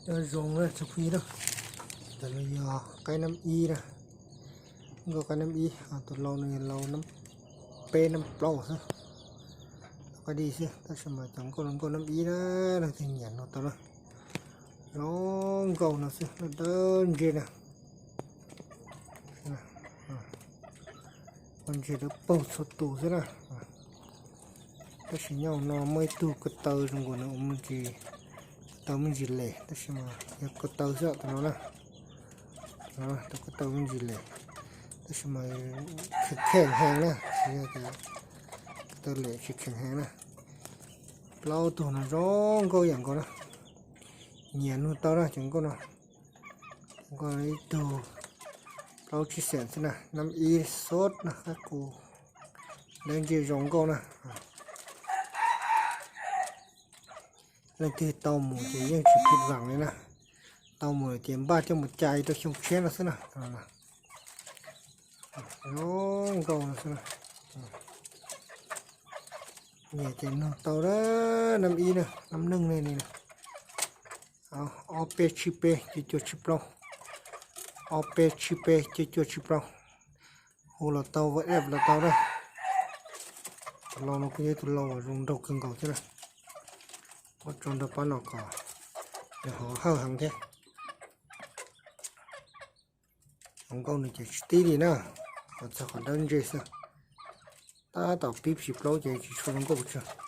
Cov zoo na tsoom phooj ywg na, cov no yog qaib nab ib na, nkauj qaib nab ib, tus lau no yog lau nab peb nab plaub xwb, qaib dib xwb, tab sis mas cov nkauj no nkauj nab ib na, leej twg nyiam nug tau na. Zoo nkauj no xwb, dawb dawb ntseg na. Nkauj ntseg dawb paug txhua tus xwb na. Tab sis nyob no muaj ib tug ko taw zoo nkaus nws ua me ntsis, ko taw me ntsis lem, tab sis mas yog ko taw xwb tus no na. Tus ko taw me ntsis lem, tab sis mas kheev kheev heev na, tsis yog tias ko taw lem tsis kheev heev na. Plaub tug no zoo nkauj ib yam nkaus na. Nyiam nug tau na cov nkauj no. Nkauj no ib tug plaub tsib xees xwb na, nab ib xwb na, qaib qus dawb ntseg zoo nkauj na. Leej twg tau mus ces yeej tsis phim vam li na. Tau mus ces npaj coj mus cais rau xyoo tshiab no xwb na. Zoo nkauj no xwb na. Nyiam ces nug tau na, nab ib na, nab neej ne ni na. Ob peb tsib peb cuaj cuaj tsib plaub, ob peb tsib peb cuaj cuaj tsib plaub. Hu los tau, WhatsApp los tau na. Tus lau no kuj yog ib tug lau uas zoo nraug kawg nkaus thiab na. Muab tso nrog pab no kom nws hov hawj heev thiab. Zoo nkauj nws ces tsis tib li na, qhov txog qhov dawb ntseg xwb. Tab tom pib tsis plaub ces tsis tshua zoo nkauj pes tsawg.